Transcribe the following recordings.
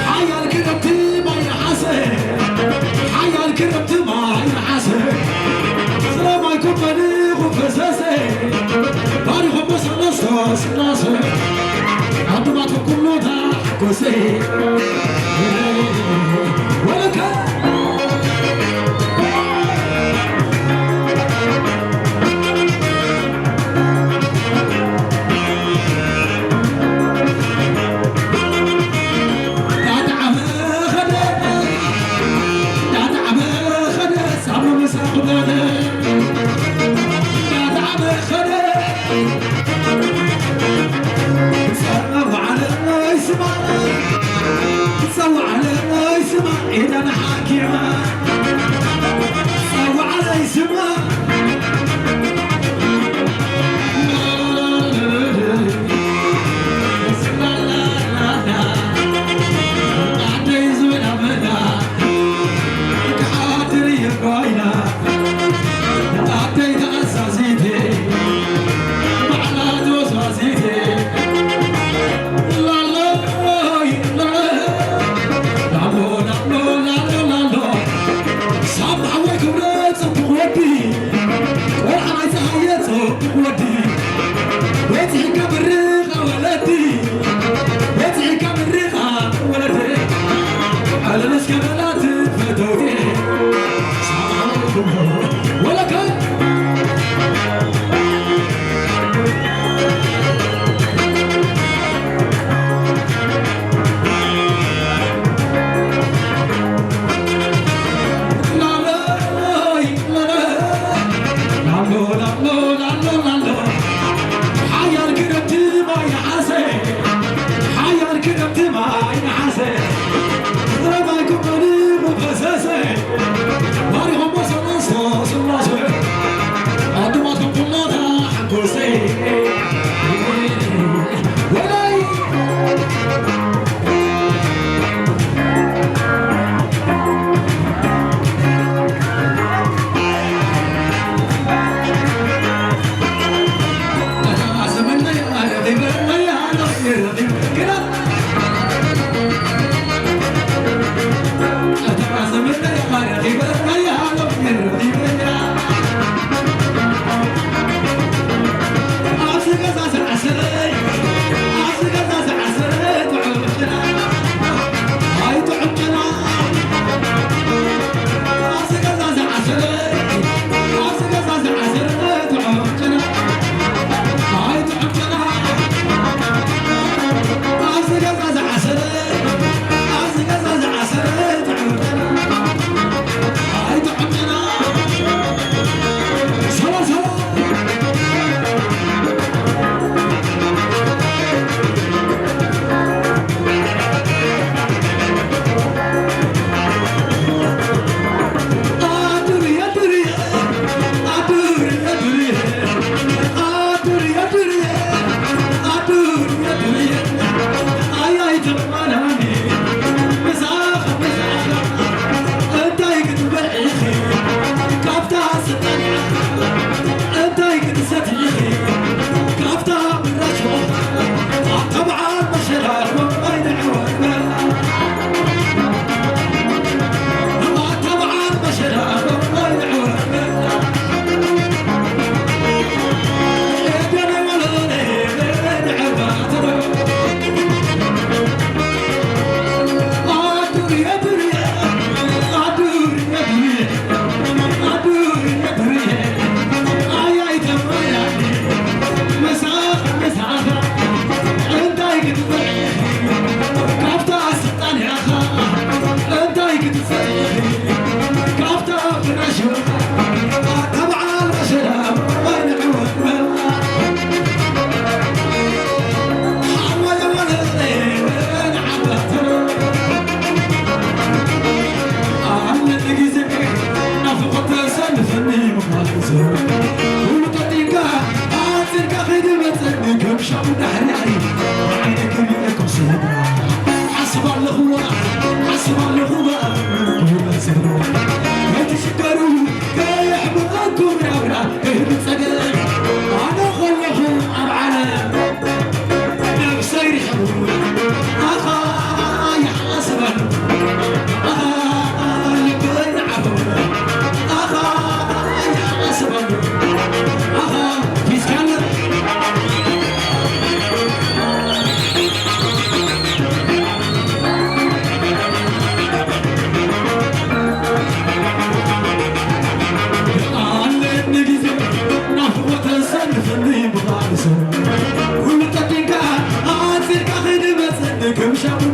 ሓያል ክረምቲ ማይ ነሓሰ፣ ሓያል ክረምቲ ማይ ነሓሰ፣ ስለማይ ኩበኒ ኩፈሰሰ፣ ባሪኾሞ ሰለስተ ስላሰ፣ ኣድማት ኩሉ ተሓጎሰ። ወለከ ሳሚ ሓወይ ክብረት ጽቡቕ ወዲ፣ ቆልዓ ናይ ጸሃየ ጽቡቕ ወዲ፣ በጺሕካ ምርቓ ወለዲ፣ በጺሕካ ምርቓ ወለዲ፣ ዕልል እስከ በላት ፈተውቲ፣ ሳሚ ሓወይ ክብረት ወለከ ሓያል ክረምቲ ማይ ነሓሰ፣ ሓያል ክረምቲ ማይ ነሓሰ፣ ዝረማይ ኩበኒ ምፈሰሰ፣ ባሪኾሞ ሰለስተ ስላሴ፣ ኣድማቶም ኩላታ ሓጎሰ። ወላይ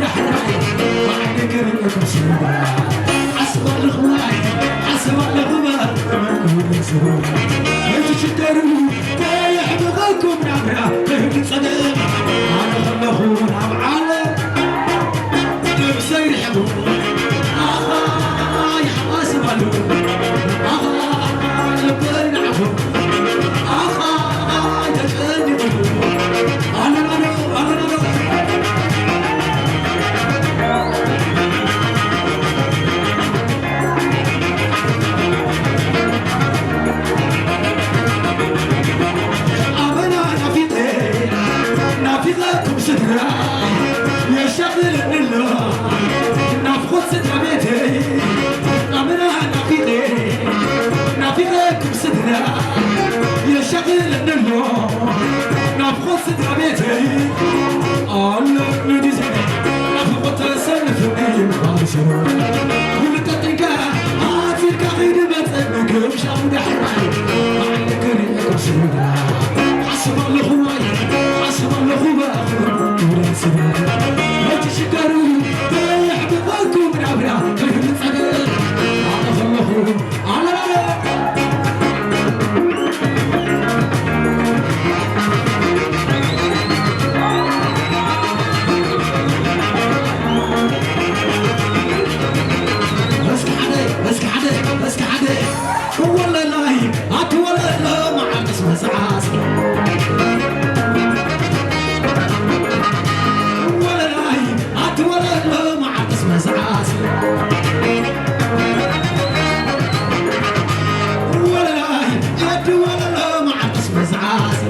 ዳሕራይ ባዕዲ ክርእየኩም ስድራ። ሓስብ ኣለኹ ዋይ፣ ሓስብ ኣለኹ እባ፣ ክመንኩም ስድራ። ኣይትሽገሩ፣ ከየሕብቐኩም ናብራ፣ ከይህሉ ጸገም። ኣነ ከለኹ ናብ ዓለም ነብሰይ ርሕቑ። ኣኻ ይሓስብ ኣለኹ። ኣኻ ልበይ ንዓኹም። ኣኻ ተጨኒቑ። ኣለናዶ፣ ኣለናዶ። ኣበና ናፊቐ፣ ናፊቐኩም ስድራ፣ የሻቕለኒ ኣሎ ናፍቖት ስድራ ቤተይ። ኣበና ናፊቐ፣ ናፊቐኩም ስድራ፣ የሻቕለኒ ኣሎ ናፍቖት ስድራ ቤተይ። ኣሎ ንግዜ ናፍቖት ተሰንፍኒ ባልሽሮ። ኩሉ ጠጢንካ ኣጺርካ ኺድ መጸ ምግብ ሻሙ ዳሕራይ። ባዕሊ ክርእየኩም ስድራ። ሓስብ ኣለኹ ዋይ፣ ሓስብ ኣለኹ ባኹ። ክብረት ስድራ። ኣይትሽገሩ፣ ከየሕብቐኩም ናብራ ከይህሉ ጸገም። ኣነ ከለኹ እስኪ ሓደ፣ እስኪ ሓደ፣ እስኪ ሓደ። ወለላይ ኣቲ ወለሎ መዓርቅስ መዝዓስ። ወለላይ ኣቲ ወለሎ መዓርቅስ መዝዓስ። ወለላይ ኣቲ ወለሎ መዓርቅስ መዝዓስ።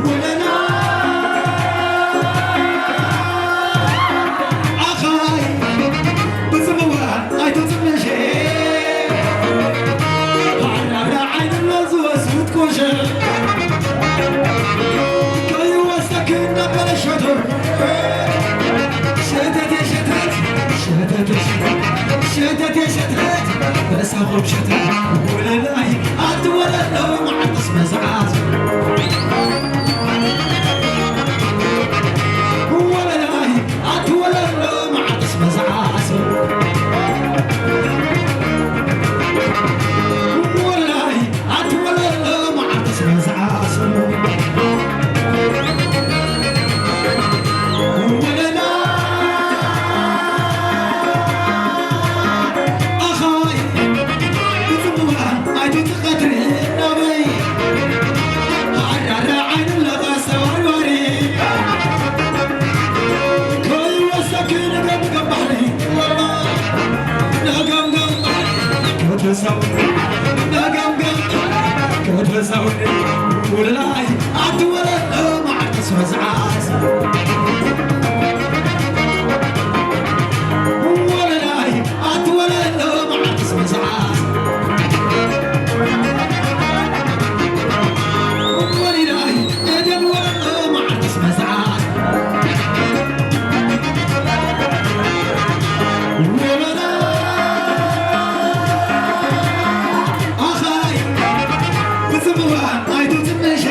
ወለላ ኣኻይ ብጽምዋ ኣይትጽምሽ። ኣራራ ዓይንና ዝወስድ ቁሽ ከይወስደክ እናበለ ሸቶ ሸተት የሸተት ሸተት የሸተት ሸተት የሸተት በሳኾም ሸተት ወለላይ ኣትወለሎ መዓርቅስ መዝዓስ። ወለላይ ኣትወለሎ መዓርቅስ መዝዓስ። ወለላይ ኣትወለሎ መዓርቅስ መዝዓስ። ወለላ ኣኻይ ብጽምዋ ኣይትውጽእ ቀትሪ ናበይ። ሃራራ ዓይኑ ለቐ ሰባርባሪ። ከይወሰኪ ንገምገም ባሕሪ ወላ ንገምገም ባሕሪ። ክትሰው ንገምገም ባሕሪ። ክትሰው ወለላይ ኣትወለሎ መዓርቅስ መዝዓስ። ወለላይ ኣትወለሎ መዓርቅስ መዝዓስ። ወለላይ ኣትወለሎ መዓርቅስ መዝዓስ። ወለላ ኣኻይ ብጽምዋ ኣይትጽምሽ።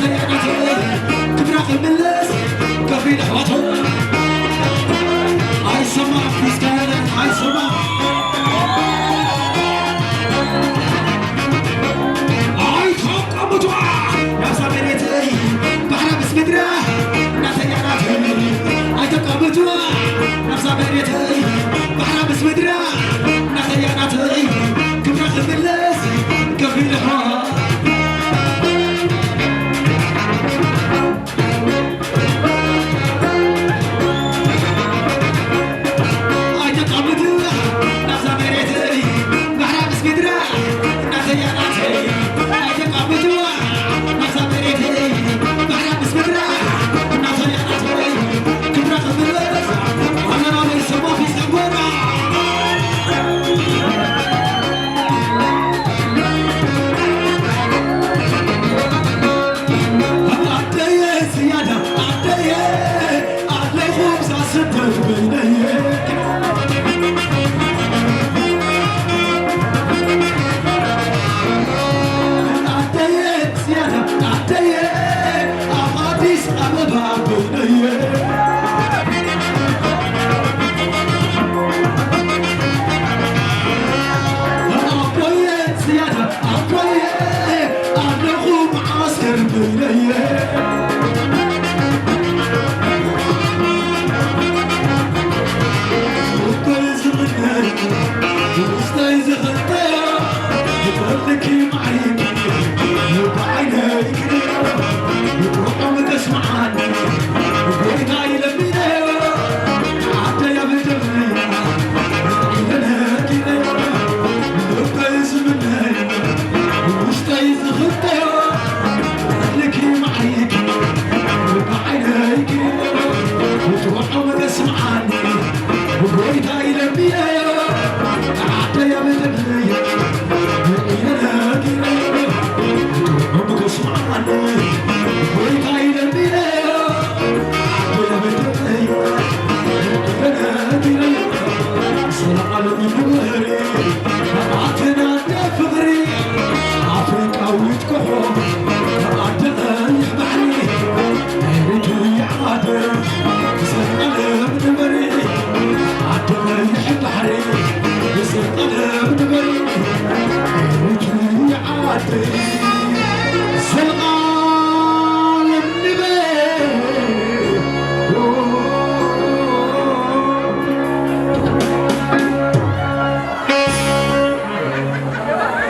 ክብራ ክምለስ ከፊል ኣሕዋቱ ኣይሰማዕ ፊስካለን ኣይሰማዕ ኣይተቀምጧ ናብዛ መሬት ባሕራ ምስ ምድራ እናተያናት ኣይተቀምጧ ናብዛ መሬት ባሕራ ምስ ምድራ እናተያናት ክብራ ክምለስ ከፊል ኣሕዋቱ ኣደየ ዝያዳ ኣደየ ኣለኹ ብዛ ስደት በይነየ ኣደየ ዝያዳ ኣደየ ኣብ ኣዲስ ኣበባ በይነየ ኣቦየ ዝያዳ ኣቦየ ኣለኹ መዓስከር በይነየ እኮይ ዝምነይ ውስጠይ ዝኽልተዮ ይፈልኪ ማዕሪኪ ብዓይነይ ክርእዮ ብጥዑም ተስምዓኒ ጎይታይ ለሚነዮ ዓደይ ኣብ ደምያ ኢለነ ኪነዮ ልበይ ዝምነዮ ውሽጠይ ዝኽተዮ ልኪ ማዕሪኪ ብዓይነይ ክርእዮ ብጥዑም ተስምዓኒ ጎይታይ ለሚነዮ ዓደይ ኣብ ደምያ ኢለነ ኪነዮ ብጥዑም ተስምዓኒ ጎይታይ ለሚነዮ ዓደይ ኣብ ደምያ ኢለነ ኪነዮ ሰላም ንበሪ ኣትና ፍቕሪ ኣፍሪቃዊት ኮኾብ